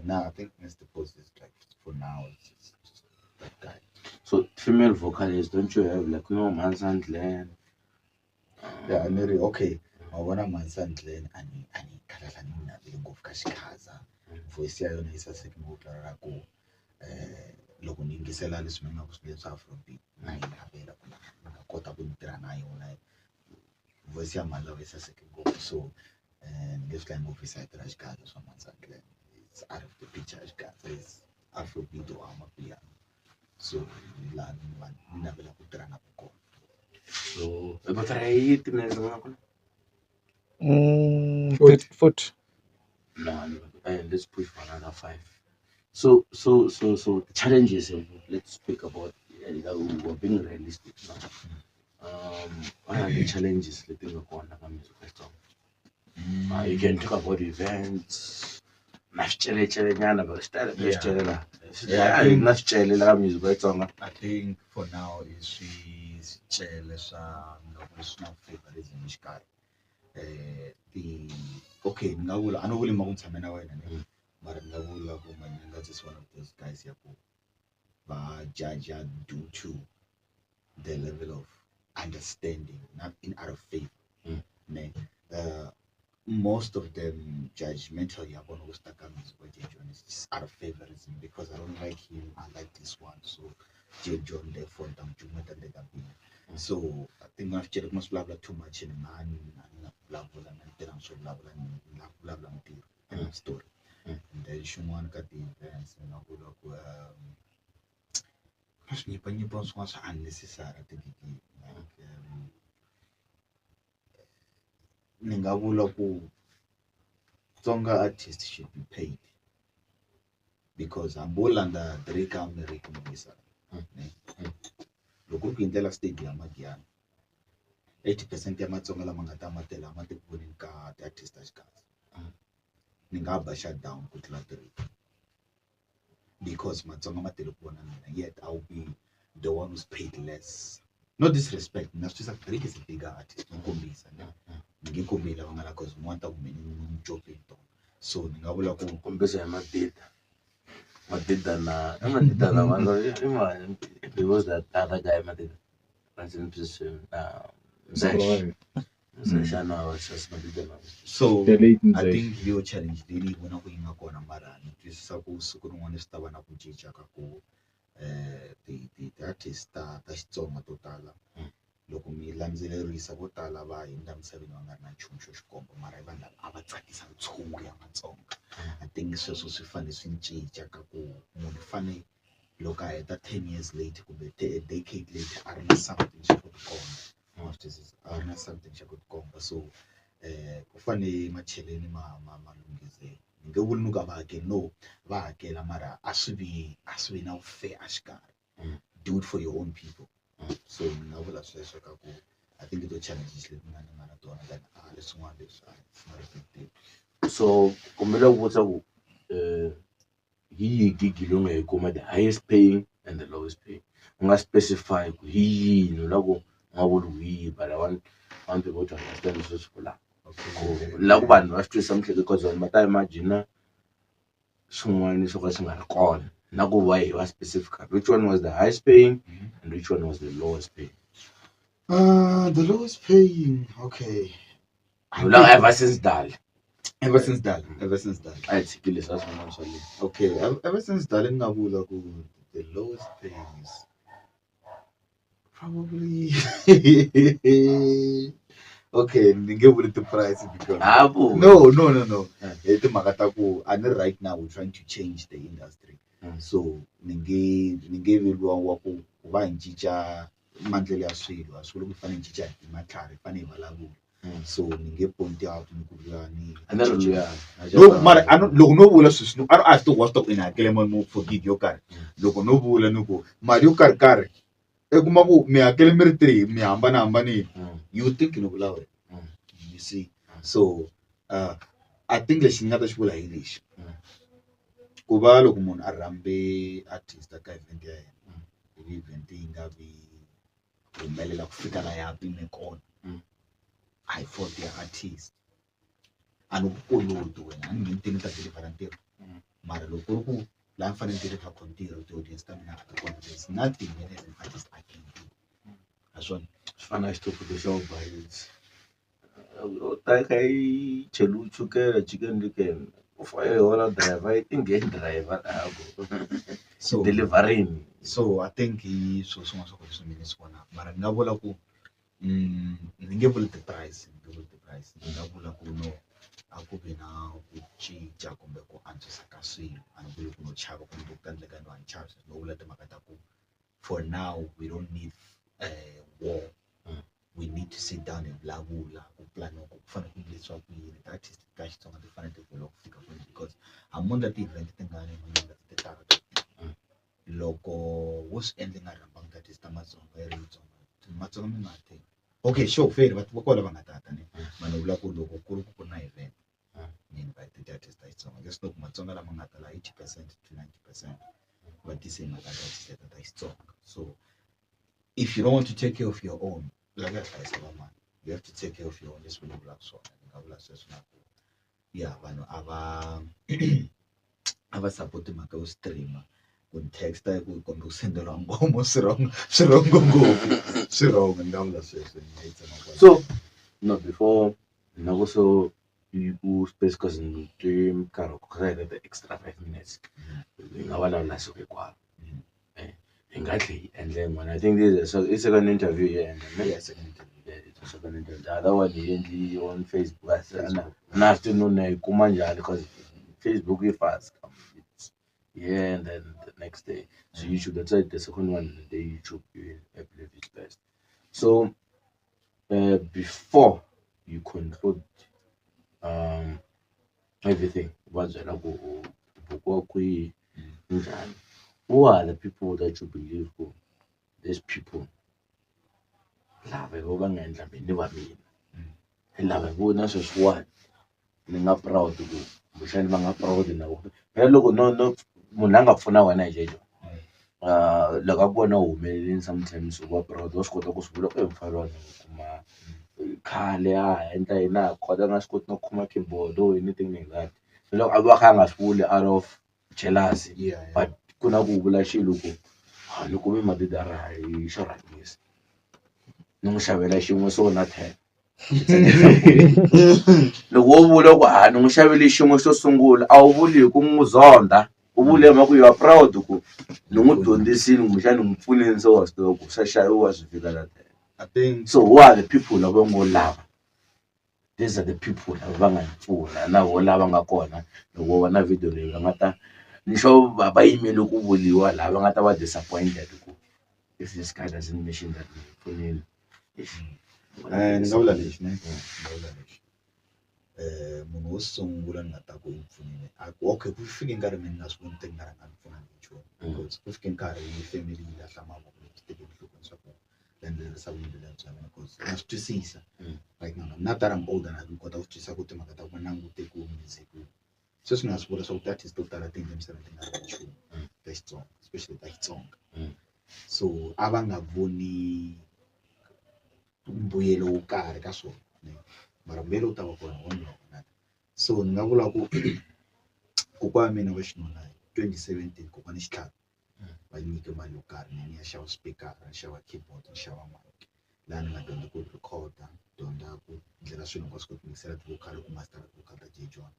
No, I think Mr. Post is like, for now, it's just that guy. So female vocalist, don't you have like no Mansan Glenn? Yeah, ni ri okay. Ma vona Mansan Glenn ani khalala ni navele ngopfu ka xikhaza. Voice ya yona yi saseke ngopfu ra ku loko ni yingisela leswi mi nga ku swi swa afrobeat na yi navela ku ni nga kota ku ni tirha na yona. Voice ya mhani lava yi saseke ngopfu, so ni nge swi hlayi ngopfu hi side ra xikhaza swa Mansan Glenn. It's out of the picture. Xikhaza is afrobeat or amapiano, so laha ni va ni navela ku tirha na kona. So but yi timinetse nga kona. 40. 40. No, let's push for another five. So the challenges, let's speak about, we're being realistic now. What are the challenges leti nga kona ka music festival? You can talk about events na swicelecele nyana, but swi tele swi la. Yeah, I think- Na swicele la ka music wa Xitsonga. I think for now i swicele swa ni nga vula swi na favorism exikarhi. Ti okay, ni nga vula, a ni vuli ma ku ni tshame na wena ne, mara ni nga vula ku Manyanga is one of those guys ya ku va judge due to the level of understanding, not in out of favor. Ne, most of them judgmental ya vona ku swi ta ka music wa Jay John is just out of favorism because I don't like him, I like this one, so Jay John, therefore ni ta n'wi cukumeta ni ta biha. So I think na swi kuma swi vulavula too much and mani a ni nga vulavula na ni tirha swo vulavula, ni lava ku vulavula mintirho and story. And then xin'wana ka ti-events ni nga vula ku ka swinyipanyipa swin'wana swa unnecessary tigigini, like ni nga vula ku Tsonga artist should be paid because hambi wo landza Drake a America muyisa ne, loko ri ku endlela stadium Giyani, 80% ya Matsonga lama nga ta ma tele a ma ti ku voneni ka ti-artist ta xikatsa. Ni nga ba shutdown ku tlula Drake because Matsonga ma tele ku vona mina, yet I will be the one who's paid less. No disrespect, na swi twisisa, Drake is a bigger artist, no kombisa ne, ni nge kombi lava nga la cause un'wana ta ku mina ni n'wi copeni tona, so ni nga vula ku Kombisa hi Madida. Madida na i Madida na vanhu i mani, because that other guy Madida, rest in peace, na Mzesh. Mzesh ana was Madida na So The late I Mzesh. think yo challenge leyi ni yi vonaka yi nga kona, mara ni twisisa ku siku rin'wana swi ta va na ku cinca ka ku ti-artist ta Xitsonga to tala, loko mi landzelerisa, vo tala va hundza emisaveni va nga ri na nchumu xo xikomba, mara i vanhu lava a va tsakisa ntshungu ya Matsonga. I think sweswo swi fanele swi cinca ka ku munhu u fane loko a heta 10 years later kumbe a decade later a ri na something xa ku tikomba, ma swi twisisa, a ri na something xa ku tikomba. So ku fane macheleni ma lunghisiwa. Ni nge vuli ni ku a va hakeli, no, va hakela, mara a swi vi na fair exikarhi. Do it for your own people. So ni nga vula sweswo ka ku I think i to challenges leti nga na tona, then a leswin'wana leswi a it's not a big deal. So kombela ku vutisa ku hi yihi gig leyi u nga yi kuma, the highest paying and the lowest paying? U nga specify ku hi yini u lava ku, u nga vuli hi yihi, but I want people to understand leswi swi vulaka. Ku la ku vanhu va swi twisisa miehleketo, because vanhu va ta imagine swin'wana swo ka swi nga ri kona. Na ku va hi va specific, which one was the highest paying and which one was the lowest paying? The lowest paying, okay. Vula ever since dali. Ever since dali, ever since dali. A hi tshikile swa swin'wana swa le. Okay, ever since dali ni nga vula ku the lowest paying is probably okay, ni nge vuli ti-price because Havu. No, no, no, no. Yeah. Hi timhaka ta ku a ni right now we're trying to change the industry. So ni nge vi luwa wa ku va hi cinca maendlelo ya swilo, a swi vuli ku hi fanele hi cinca hi matlhari, hi fanele hi vulavula. So ni nge point out ni ku luya ni A ni ri luya. No, mara a no, loko no vula sweswi a swi wa swi tiva ku i hakele mali mo for gig yo karhi. Loko no vula ni ku mali yo karhi karhi, i kuma ku mi hakele mi ri three, mi hambanahambanile, you think ni vula wena. You see? So I think lexi ni nga ta xi vula hi lexi, ku va loko munhu a rhambe artist ka event ya yena, ivi event yi nga vi humelela ku fika la ya pime kona, a hi fault ya artist. A ni ku koloti wena, a ni ngheni ni ta deliver ntirho, mara loko ku ri ku laha ni fanele ni deliver kona ntirho, ti-audience ta mina a ti kona, there's nothing that as an artist I can do. A swona. Swi fana na xithuphuthu xa Uber Eats. U ta kha yi cheliwe chukele Chicken Licken, u fanele hi wona driver yi tingheni driver a ku So deliverini. So I think hi swilo swin'wana swa ku leswi mina ni swi vonaka, mara ni nga vula ku ni nge vuli ti-price, ni nge vuli ti-price, ni nga vula ku no, a ku vi na ku cinca kumbe ku antswisa ka swilo. A ni vuli ku no chava kumbe ku ta endleka, no, a ni chavi. No vula timhaka ta ku for now we don't need war. We need to sit down hi vulavula ku plan ku fanele ku endlisiwa ku yini, ti-artist ta Xitsonga ti fanele ti vula ku fika kwini, because hambi mo ti-event tingani manyanga ti tala, loko wo swi endla i nga rhambangi ti-artist ta Matsonga, yi ri yitsongo, Matsonga mi nga attend. Okay, sure, fair, va va kona va nga tata ne, mara ni vula ku loko ku ri ku ku na event, ni invite ti-artist ta Xitsonga, just loko Matsonga lama nga tala 80% to 90% va tise hi mhaka ti-artist leta ta Xitsonga. So if you don't want to take care of your own, la ku ya hlayisa van'wana, you have to take care of your own. Leswi ni vulaka swona, ni nga vula sweswo na ku ya vanhu a va support mhaka yo stream-a, ku ni text-a hi ku kombe ku senderiwa ngoma, swi wrong, swi wrong ngopfu, swi wrong. Ni nga vula sweswo, ni nga yi tsema kwala. So no, before na ku so u space, cause ni twe nkarhi ku kha heta extra 5 minutes, hi nga vulavula siku hinkwaro. Hi nga tlhe hi endla yin'wana. I think this is a second interview hi endla ne? Yeah, second interview. Yeah, it's a second interview. The other one hi endli on Facebook. Na swi tivi no na yi kuma njhani, because Facebook yi fast. It's yeah, and then the next day so YouTube, that's why the second one, the YouTube, I believe is best. So before you conclude everything, va byela ku u bukiwa kwihi, njhani, who are the people that you believe ku these people lava hi vo va nga endla mina ni va mina, hi lava hi vona sweswiwani ni nga proud ku kumbexani va nga proud na vona phela, loko no munhu a nga pfuna wena hi xexo, loko a ku vona u humelelini, sometimes u va proud, wa swi kota ku swi vula ku mfana wa kuma khale a ha endla yini, a ha kota nga swi koti na ku khoma keyboard or anything like that, loko a va a kha a nga swi vuli out of jealousy, but ku na ku vula xilo ku a ni kumi madidara hi xo rhangisa ni n'wi xavela xin'we, so na 10 loko wo vula ku a ni n'wi xavele xin'we xo sungula, a wu vuli hi ku n'wi zonda, u vule hi mhaka ku you are proud ku ni n'wi dyondzisile kumbexana ni n'wi pfunile, se wa swi tiva ku swa xaviwa swi fika la 10. I think So who are the people lava ngo lava, these are the people lava va nga ni pfuna, na vo lava nga kona loko va na video leyi va nga ta ni sure va yimele ku vuriwa laha va nga ta va disappointed ku if this guy doesn't mention that ni pfunile. Ni nga vula lexi ne, ni nga vula lexi, munhu wo sungula ni nga ta ku i pfunile, a ku okay, ku fike nkarhi mina ni nga swi voni te nga rhanga ni pfuna hi nchumu, because ku fike nkarhi family yi lahla mavoko loko swi tekela enhlokweni swa ku landzelerisa vuyimbeleri bya mina, because na swi twisisa right now, not that I'm older, na kota ku swi twisisa ku timhaka ta ku va langute ku music sweswi ni nga swi vula swa ku ti-artist to tala ti endle misaveni ti nga ri na nchumu ta Xitsonga, especially ta Xitsonga. So a va nga voni mbuyelo wo karhi ka swona ne, mara mbuyelo wu ta va kona one way or another. So ni nga vula ku kokwa wa mina wa xinuna hi 2017 kokwani Xitlhavi va nyike mali yo karhi ni ya xava swipikara ni xava keyboard ni xava mic laha ni nga dyondza ku record-a dyondza ku ndlela swilo hinkwaswo ku ti-mix-ela ti-vocal ku master ti-vocal ta Jay John.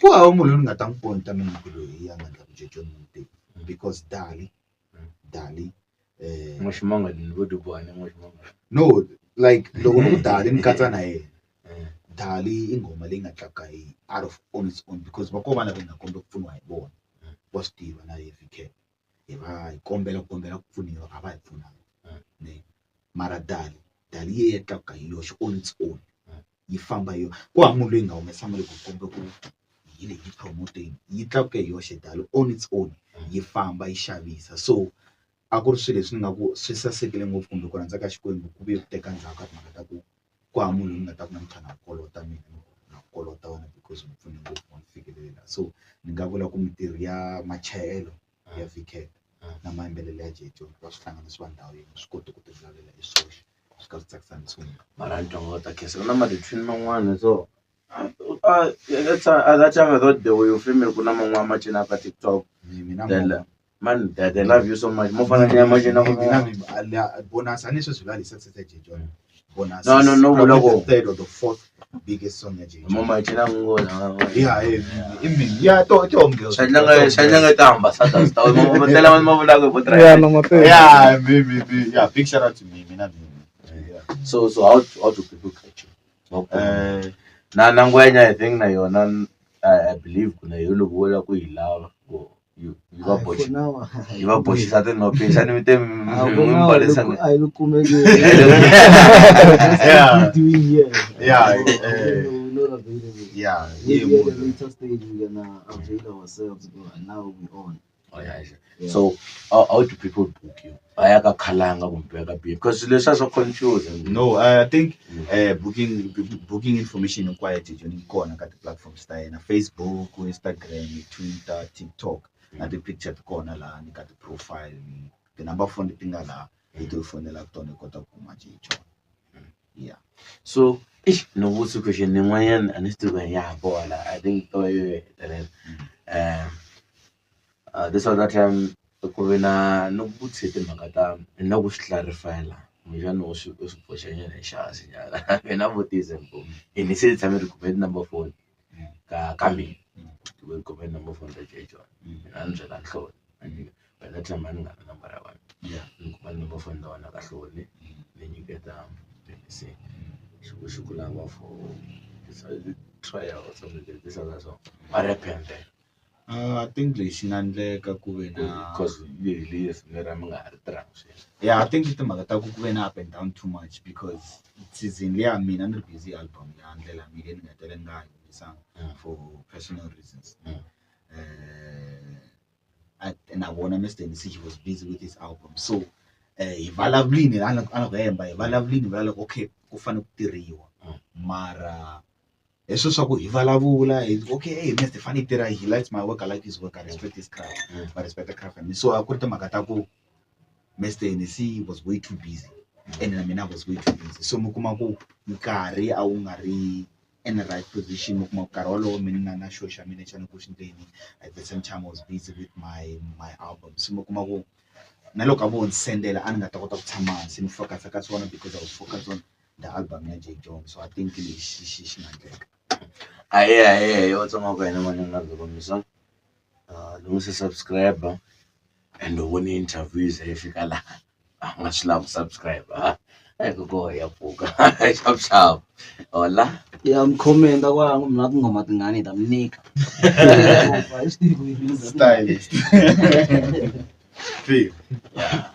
Ku hava munhu loyi ni nga ta n'wi point-a mina ku loyi hi yena a nga endla ku Jay John ni n'wi tiva because Dali Dali N'waximanga ni vo ti boha ni N'waximanga. No like loko ni ku Dali ni katsa na yena Dali i nghoma leyi nga tlakuka hi out of on its own because va kona lava hi nga kombela ku pfuniwa hi vona wa swi tiva na hi V_K hi va hi kombela ku kombela ku pfuniwa a va hi pfunanga ne mara Dali Dali yi ye yi tlakuka hi yoxe on its own yi famba hi yona ku hava munhu loyi hi nga humesa mali ku komba ku yi le yi promot-eni yi tlakuke hi yoxe Dali on its own yi famba yi xavisa so a ku ri swilo leswi ni nga ku swi sasekile ngopfu kumbe ku rhandza ka Xikwembu ku vuye ku teka ndzhaku ka timhaka ta ku ku hava munhu loyi ni nga ta ku namuntlha na ku kolota mina ni ku na ku kolota wena because u ni pfune ngopfu wa ni fikelela so ni nga vula ku mintirho ya machayelo ya V_Cat na mayimbelelo ya Jay John va swi hlanganisa swi va ndhawu yin'we swi koti ku ti vulavulela hi swoxe swi kha swi tsakisa ntshungu. Mara ni twa nga ta khensa ku na ma-twin man'wana so at that time I thought they were your family ku na man'wana ma cinaka ka TikTok Mina then man they love you so much mo fana ni ya ma cinaka mina bonus a ni sweswi vula success ya Jay John bonus No, no, no, probably vula ku- the third or the fourth biggest song ya Jay mo John ma cinaka ngona yeah i mina yeah to to home girls swa ta ambassadors ta ma tela ma vulaka hi vo Yeah, no, ma yeah me me me yeah big shout out to me mina me yeah so how do people catch you na ngwenya I think na yona I believe ku na yo loko wo lava ku yi lava ku yi va boxa yi va boxisa tinhopi xana mi te mi mbalisa a yi kumeki Yeah. doing here. Yeah, We're not available. yeah Maybe at a later stage we're gonna avail ourselves, but now we on. Oh, yeah, yeah. Yeah. So how do people book you? Va ya ka khalanga kumbe ya ka B because leswiya swa confuse. No, I think booking information hinkwayo Jay John yi kona ka ti-platforms ta yena Facebook, Instagram, Twitter, TikTok na ti-picture ti kona laha ni ka ti-profile ti-number phone leti nga laha hi ti fonelaka tona hi kota ku kuma Jay John. Yeah. So eish no vutisa question yin'wanyana a ni swi tivi ya ha bola I think to yo hetelela. This other time ku ve na ni ku vutise timhaka ta ni lava ku swi clarify la kumbexana u swi u swi boxanyana hi xihansi nyana mina vutisa ku ni se tshame ni kume ti-number phone ka mina ni kume number phone ta Jay John mina a ni byela nhloni by that time a ni nga ri nambara ya wena ni kuma number phone ta wena ka hloni ni nyiketa se xi ku xi ku lava for trial or something like this other song what happened there? I think lexi nga endleka ku ve na because leyi risimu mi nga ha ri tirhanga sweswi. Yeah, I think i timhaka ta ku ku ve na up and down too much because season liya mina ni ri busy album ya ndlela mina leyi ni nga hetelela ni nga ha yi humesanga for personal reasons. Na vona Mr Nisi he was busy with his album so hi vulavulini a na ku hemba hi vulavulini hi vulavula okay ku fanele ku tirhiwa mara hi sweswo swa ku hi vulavula hi okay hey Mr fane hi tirha he likes my work I like his work I respect his craft I respect the craft and so a ku ri timhaka ta ku Mr Nisi was way too busy and na mina I was way too busy so mi kuma ku nkarhi a wu nga ri in the right position mi kuma ku nkarhi wolowo mina na na xo xa mina xa ni ku xi endleni at the same time I was busy with my album so mi kuma ku na loko a vo ni sendela a ni nga ta kota ku tshama hansi ni focus ka swona because I was focused on the album ya Jay John so I think lexi xi xi nga endleka. Ahee ahee yo tsonga ka hina mananga ndzi kombisa loko se subscribe and u vone interview ze yi fika laha a nga swi lavi ku subscribe ku ko ya pfuka xavuxavu hola Ya mi comment kwalano mina tinghoma tingani hi ta mi nyika. A hi swi tivi ku yi Stylist. Feel. Yeah.